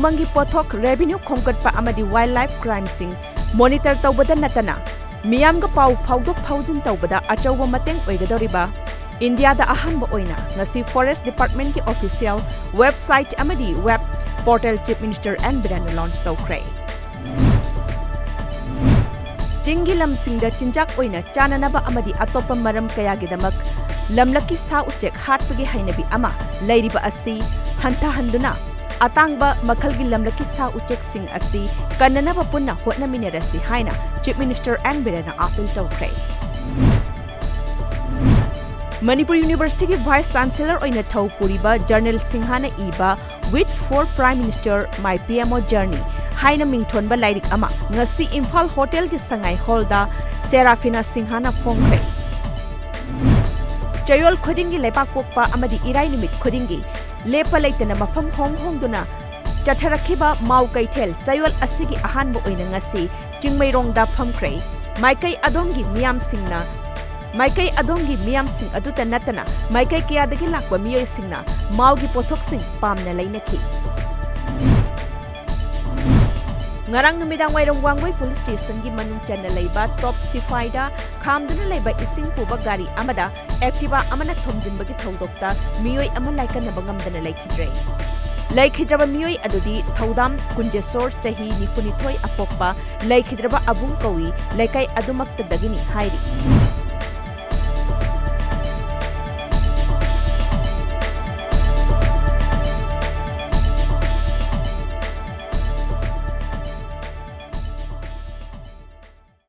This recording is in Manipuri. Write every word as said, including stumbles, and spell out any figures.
ꯎꯃꯪꯒꯤ ꯄꯣꯠꯊꯣꯛ, revenue ꯈꯣꯝꯒꯠꯄ ꯑꯃꯗꯤ wildlife crimeꯁꯤꯡ monitor ꯇꯧꯕꯗ ꯅꯠꯇꯅ ꯃꯤꯌꯥꯝꯒ ꯄꯥꯎ ꯐꯥꯎꯗꯣꯛ ꯐꯥꯎꯖꯤꯟ ꯇꯧꯕꯗ ꯑꯆꯧꯕ ꯃꯇꯦꯡ ꯑꯣꯏꯒꯗꯧꯔꯤꯕ ꯏꯟꯗꯤꯌꯥꯗ ꯑꯍꯥꯟꯕ ꯑꯣꯏꯅ ꯉꯁꯤ Forest Departmentꯀꯤ official website ꯑꯃꯗꯤ web portal Chief Minister N ꯕꯤꯔꯦꯟꯅ launch ꯇꯧꯈ꯭ꯔꯦ꯫ ꯆꯤꯡꯒꯤ ꯂꯝꯁꯤꯡꯗ ꯆꯤꯟꯖꯥꯛ ꯑꯣꯏꯅ ꯆꯥꯅꯅꯕ ꯑꯃꯗꯤ ꯑꯇꯣꯞꯄ ꯃꯔꯝ ꯀꯌꯥꯒꯤꯗꯃꯛ ꯂꯝꯂꯛꯀꯤ ꯁꯥ ꯎꯆꯦꯛ ꯍꯥꯠꯄꯒꯤ ꯍꯩꯅꯕꯤ ꯑꯃ ꯂꯩꯔꯤꯕ ꯑꯁꯤ ꯍꯟꯊꯍꯟꯗꯨꯅ, ꯑꯇꯥꯡꯕ ꯃꯈꯜꯒꯤ ꯂꯝꯂꯛꯀꯤ ꯁꯥ ꯎꯆꯦꯛꯁꯤꯡ ꯑꯁꯤ ꯀꯟꯅꯅꯕ ꯄꯨꯟꯅ ꯍꯣꯠꯅꯃꯤꯟꯅꯔꯁꯤ ꯍꯥꯏꯅ Chief Minister ꯑꯦꯟ ꯕꯤꯔꯦꯟꯅ appeal ꯇꯧꯈ꯭ꯔꯦ꯫ ꯃꯅꯤꯄꯨꯔ Universityꯒꯤ Vice Chancellor ꯑꯣꯏꯅ ꯊꯧ ꯄꯨꯔꯤꯕ ꯖꯔꯅꯦꯜ ꯁꯤꯡꯍꯥꯅ ꯏꯕ Wit for Prime Minister, My P M O Journey ꯍꯥꯏꯅ ꯃꯤꯡꯊꯣꯟꯕ ꯂꯥꯏꯔꯤꯛ ꯑꯃ ꯉꯁꯤ ꯏꯝꯐꯥꯜ ꯍꯣꯇꯦꯜꯒꯤ ꯁꯉꯥꯏ ꯍꯣꯜꯗ ꯁꯦꯔꯥꯐꯤꯅꯥ ꯁꯤꯡꯍꯥꯅ ꯐꯣꯡꯈ꯭ꯔꯦ꯫ ꯆꯌꯣꯜ ꯈꯨꯗꯤꯡꯒꯤ ꯂꯩꯕꯥꯛꯄꯣꯛꯄ ꯑꯃꯗꯤ ꯏꯔꯥꯏ ꯅꯨꯃꯤꯠ ꯈꯨꯗꯤꯡꯒꯤ ꯂꯦꯞꯄ ꯂꯩꯇꯅ ꯃꯐꯝ ꯍꯣꯡ ꯍꯣꯡꯗꯨꯅ ꯆꯠꯊꯔꯛꯈꯤꯕ ꯃꯥꯎ ꯀꯩꯊꯦꯜ ꯆꯌꯣꯜ ꯑꯁꯤꯒꯤ ꯑꯍꯥꯟꯕ ꯑꯣꯏꯅ ꯉꯁꯤ ꯆꯤꯡꯃꯩꯔꯣꯡꯗ ꯐꯝꯈ꯭ꯔꯦ꯫ ꯃꯥꯏꯀꯩ ꯑꯗꯣꯝꯒꯤ ꯃꯤꯌꯥꯝꯁꯤꯡꯅ, ꯃꯥꯏꯀꯩ ꯑꯗꯣꯝꯒꯤ ꯃꯤꯌꯥꯝꯁꯤꯡ ꯑꯗꯨꯇ ꯅꯠꯇꯅ ꯃꯥꯏꯀꯩ ꯀꯌꯥꯗꯒꯤ ꯂꯥꯛꯄ ꯃꯤꯑꯣꯏꯁꯤꯡꯅ ꯃꯥꯎꯒꯤ ꯄꯣꯠꯊꯣꯛꯁꯤꯡ ꯄꯥꯝꯅ ꯂꯩꯅꯈꯤ꯫ ꯉꯔꯥꯡ ꯅꯨꯃꯤꯗꯥꯡ ꯋꯥꯏꯔꯝ ꯋꯥꯡꯒꯣꯏ Police Stationꯒꯤ ꯃꯅꯨꯡ ꯆꯟꯅ ꯂꯩꯕ ꯇꯣꯞ ꯁꯤꯐꯥꯏꯗ ꯈꯥꯝꯗꯨꯅ ꯂꯩꯕ ꯏꯁꯤꯡ ꯄꯨꯕ ꯒꯥꯔꯤ ꯑꯃꯗ Activa ꯑꯃꯅ ꯊꯣꯝꯖꯤꯟꯕꯒꯤ ꯊꯧꯗꯣꯛꯇ ꯃꯤꯑꯣꯏ ꯑꯃ ꯂꯥꯏꯀꯠꯅꯕ ꯉꯝꯗꯅ ꯂꯩꯈꯤꯗ꯭ꯔꯦ꯫ ꯂꯩꯈꯤꯗ꯭ꯔꯕ ꯃꯤꯑꯣꯏ ꯑꯗꯨꯗꯤ ꯊꯧꯗꯥꯝ ꯀꯨꯟꯖꯦꯁꯣꯔ, ꯆꯍꯤ ꯅꯤꯐꯨꯅꯤꯊꯣꯏ ꯑꯄꯣꯛꯄ ꯂꯩꯈꯤꯗ꯭ꯔꯕ ꯑꯕꯨꯡ ꯀꯧꯏ, ꯂꯩꯀꯥꯏ ꯑꯗꯨꯃꯛꯇꯗꯒꯤꯅꯤ ꯍꯥꯏꯔꯤ꯫